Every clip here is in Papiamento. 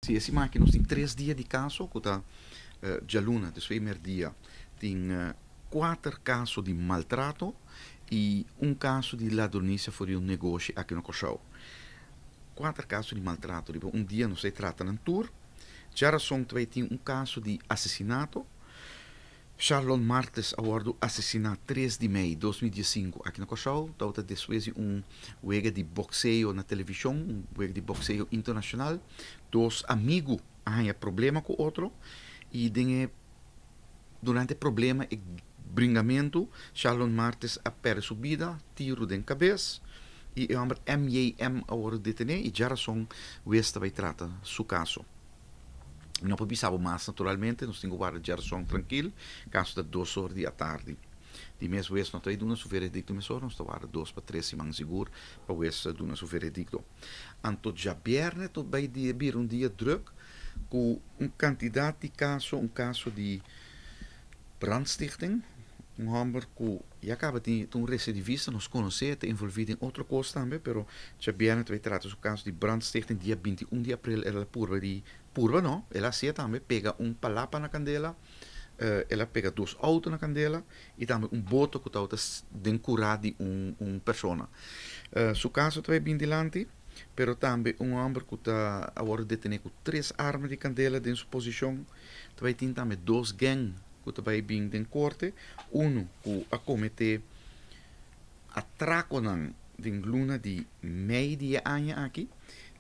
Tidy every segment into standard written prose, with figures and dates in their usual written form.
Si, e siman aki nos tin tres dia di kaso ku ta djaluna despues merdia tin kuater kaso di maltrato i un kaso di ladronisia for di un negoshi aki na Kòrsou. Kuater kaso di maltrato riba un dia nos ta trata nan tur. Djarason ta bai tin un kaso di asesinato. Sharlon Martes a wòrdu asesiná tres di mei 2015 aki na Kòrsou. Tabata despues di un wega di bokseo na televishon, un wega di bokseo internashonal. Dos amigu a haña problema ku otro i den e durante e problema e bringamentu Sharlon Martes a pèrdè su bida, tiru den kabes i e hòmber MJM a wòrdu detené i djarason wes ta bai trata su kaso. No por bisa bo mas naturalmente, nos tin ku warda djarason trankil, kaso ta dos or di atardi. Di mes wes no ta bai duna su veredikto mesora, nos ta warda 2 pa 3 siman sigur pa wes duna su veredikto. Anto djabièrnè ta bai bira un dia drùk ku un kantidat di kaso, un kaso di brandstichting, un hòmber ku ya kaba tin un residivista, nos konosé, ta envolví den otro kos tambe, pero djabièrnè ta bai trata su kaso di brandstichting. Dia 21 di aprel el a purba di, purba no, el a hasié tambe, pega un palapa na kandela, el a pega dos outo na kandela i tambe un boto ku tabata den kurá di un persona. Su kaso ta bai bin dilanti, pero tambe un hòmber ku ta a wòrdu detené ku tres arma di kandela den su posishon. Ta bai tin tambe dos gèng ku ta bai bin den korte, unu ku a kometé atrakonan den luna di mei di e aña aki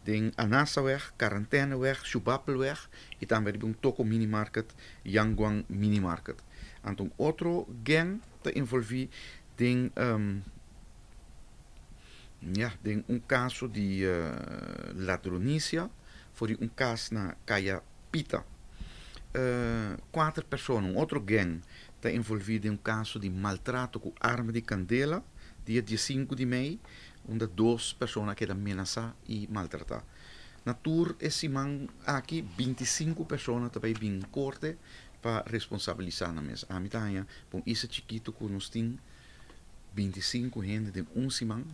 den Anasaweg, Quarantaineweg, Shubapelweg i tambe riba un toko minimarket, Yangguan Minimarket. Anto un otro gèng ta envolví den ya den un kaso di ladronisia for di un kas na Kaya Pita. Kuater persona, un otro gèng ta envolví den un kaso di maltrato ku arma di kandela dia 15 di mei, unda dos persona a keda menasá i maltratá. Na tur e siman aki 25 persona ta bai bin korte pa responsabilisá nan mes. Ami ta haña pa un isla chikitu ku nos tin 25 hende den un siman,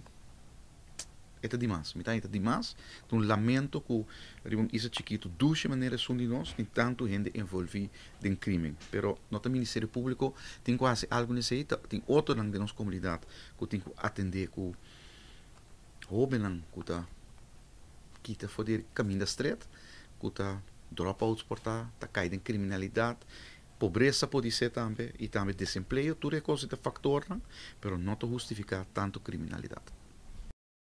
e ta dimas. Mi ta haña ta dimas. Ta un lamento ku riba un isla chikitu dushi manera esun di nos tin tantu hende envolví den krimen. Pero no ta Ministerio Públiko tin ku hasi algu nesei, ta tin otronan den nos komunidat ku tin ku atendé ku hóbennan ku ta kita for di kaminda stret, ku ta dropouts por ta, ta kai den kriminalidat. Pobresa podi ser tambe i tambe desempleo, tur e kos ta faktornan, pero no ta hustifiká tantu kriminalidat.